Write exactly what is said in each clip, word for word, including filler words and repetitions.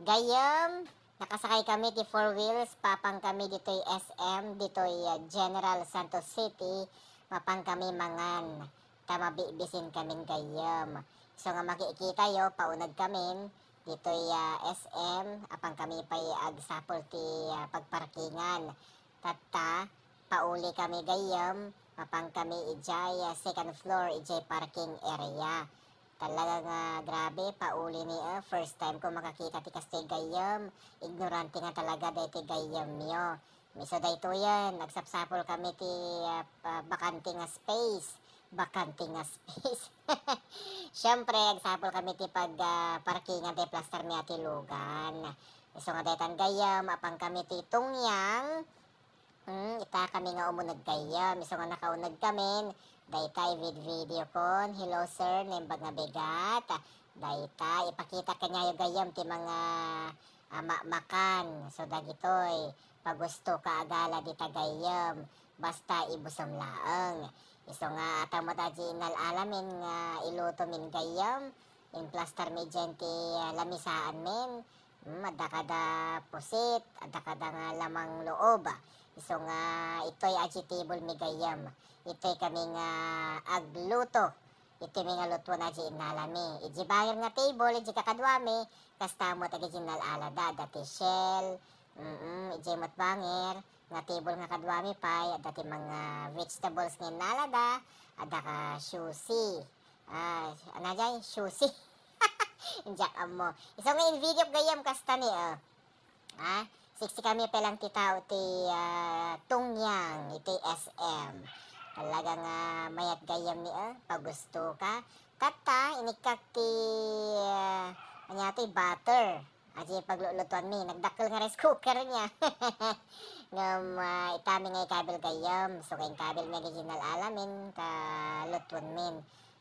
Gayyem, nakasakay kami ti four wheels, papan kami ditoy S M, ditoy, ah, General Santos City, mapan kami mangan, ta mabibisin kamin gayyem. So nga makikita yo, pauneg kamin, ditoy, ah, S M, apan kami pay agsapul ti, ah, pagparkingan. Tatta, pauli kami gayyem, mapan kami idiay, ah, second floor, idiay parking area. Talaga nga grabe, pauli ni, ah, first time ko makakita ti kastoy gayyem. Ignorante nga talaga daytoy gayyemyo. Isu daytoyen, agsapsapul kami ti, ah, pa-, bakante nga space. Bakante nga space. Siyempre, agsapul kami ti pag, ah, parkingan ti plaster mi a ti lugan. Isu nga daytan gayyem, apan kami ti tungyang. Hmm, ita kami nga umuneg gayyem. Isu nga nakauneg kamin, dayta ivid-video kon, "Hello, sir, naimbag nga bigat." Dayta, ipakita kaniayo gayyem ti mga, ah, ma-, makan. So, dagitoy, pagusto ka agala dita gayyem. Basta ibusem laeng. Isu nga, ata met a di innal-alamin nga iluto min gayyem. Implastar mi dyan ti, ah, lamisaan min. Hmm, adda kada pusit, adda kada nga lamang loob. Isu nga itoy a di table mi gayyem. Itoy kami nga agluto. Itoy mi nga lutuan a di innalami. Iji bangir nga table, iji kakaduami, kasta met dagiti innal-alada, adda ti shell, mm, iji met bangir nga table nga kaduami pay, adda ti mga vegetables nga innalada, adda ka sushi. Ah, ano jay? Sushi. Diak ammo. Isu nga in-video gayyem kasta ni, ah. Ah, siksi kami pay lang ti tao ti, ah, tungyang iti S M. Talaga nga mayat gayyem ni, ah, pagusto ka. Tatta, inikkak ti, ah, ania ti butter. Adi paglulutuan mi, nagdakkel nga rice cooker niya. Ngem, ah, itami nga ikabil gayyem, so nga inkabil mi iti innal-alamin, ta lutuan min.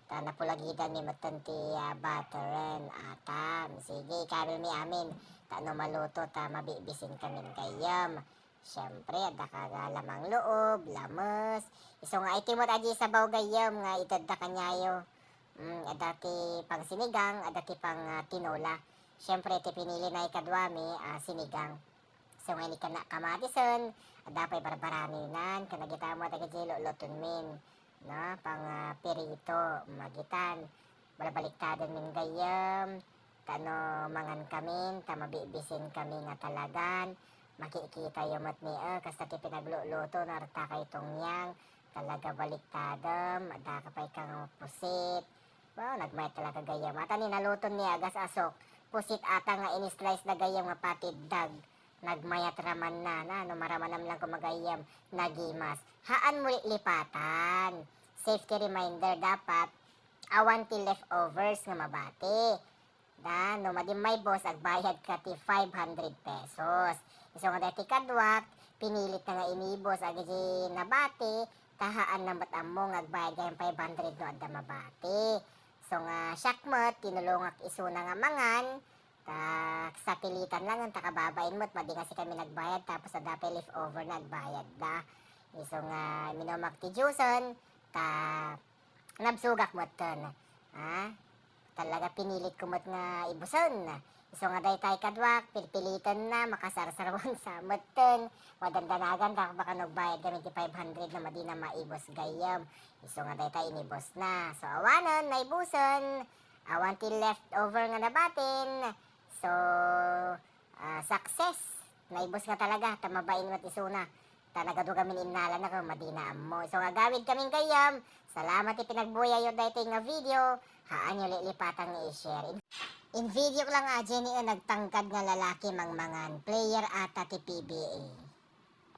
Ta napulagidan mi metten ti, ah, butteren, atam. Sige, ikabil mi amin. Ta no maluto, ta mabibisin kamin gayyem. Siyempre, adda ka nga lamang loob, lames. Isu nga iti met adi sabaw gayyem nga itedda kaniayo. Mm, adda ti pang sinigang, adda ti pang, ah, tinola. Siyempre, ti pinili na ikaduami, ah, sinigang. So, nga inikkan na kamatisen, adda pay barbaraninan, ken dagita met dagiti luluton min, no? Pang, ah, pirito, magitan. Balbaliktaden min gayyem, ta no mangan kamin, ta mabibisin kami nga talagan. Makikita yo met ni, eh, kasta ti pinagluluto, narta kay tungyang, talaga baliktadem, adda ka pay kang pusit. Wow, nagmayat talaga gayyem. Ata ni naluton ni agas asok, pusit ata nga in-slice na gayyem nga patiddag. Nagmayat raman na, na, no maramanam lang ko magayyem, nagimas. Haan mo lipatan. Safety reminder, dapat awan ti leftovers nga mabati. Da, no madi maibus, agbayad ka ti five hundred pesos. Isu nga daytoy kaduak, pinilit na nga inibus, agidi nabati, ta haan na met ammo nga agbayad gayyem five hundred no adda mabati. So nga siak met, tinulongak isuna nga mangan, ta sapilitan lang, ta kababain met, madi nga sikami nagbayad, tapos adda pay leftover na agbayad da. Isu nga minumak ti juicen, ta nabsogak metten. Ha? Talaga pinilit ko met nga ibusen. Isu nga daytay kaduak, pilpiliten na, makasarsarwan sa metten. Madandanagan ta, baka nagbayad kami ti five hundred na madi na maibus gayyem. Isu nga daytay inibus na. So, awanen, naibusen. Awan ti leftover nga nabatin. So, ah, success. Naibus nga talaga, ta mabain met isuna. Ta nagadu kami ni innala na ken madi na ammo. Isu nga agawid kamin gayyem. Salamat ti pinagbuyayo daytoy nga video. Haan yo lilipatan nga i-share. In, in video lang a Jenny, eh, nagtangkad nga lalaki mangmangan. Player ata ti P B A.